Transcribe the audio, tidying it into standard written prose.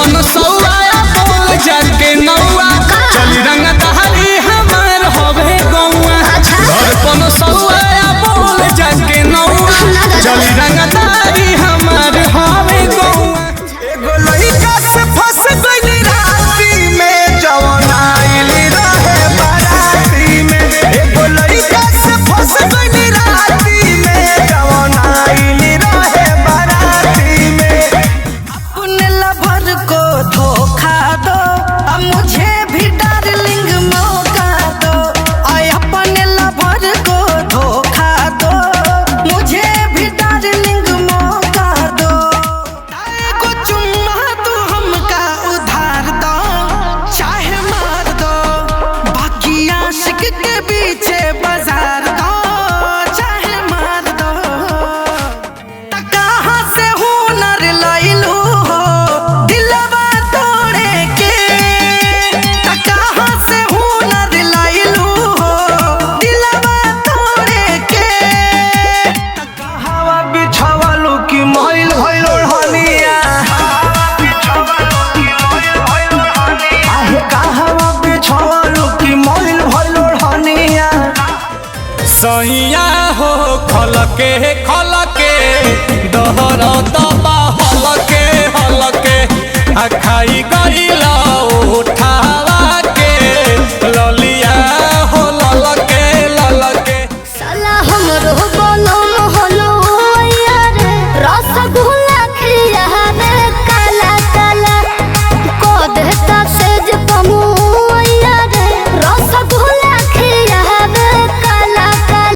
पन सौआ बोल जाके नौआ, चली रंग दहरी हमार होवे गौआ। अच्छा। घर पन सौआ बोल जाके नौआ, चली रंग दहरी हमार होवे गौआ। एगो लइका से फंस गइली राती में, जवन आइली रहे बाराती में। एगो लइका से फंस गइली राती में, जवन आइली रहे बाराती में। अपने लवर को धोखा दो, अब मुझे भी डार्लिंग मौका दो। आय अपने लवर को धोखा दो, मुझे भी डार्लिंग मौका दो। एगो चुम्मा तू हमका उधार दो, चाहे मार दो, बाकी आशिक के पीछे बाजार दो, चाहे मार दो। त कहाँ से हुनर लइलू हो दिलवा तोड़े के, त कहाँ से हुनर लइलू हो दिलवा तोड़े के। हवा बिछावलू की मइल भइल ओढ़निया। आहे कहवा बिछावलू की मइल भइल ओढ़निया। सैया हो खलके खलके दहर दबा हलके हलके, आ खाई गईला उठा।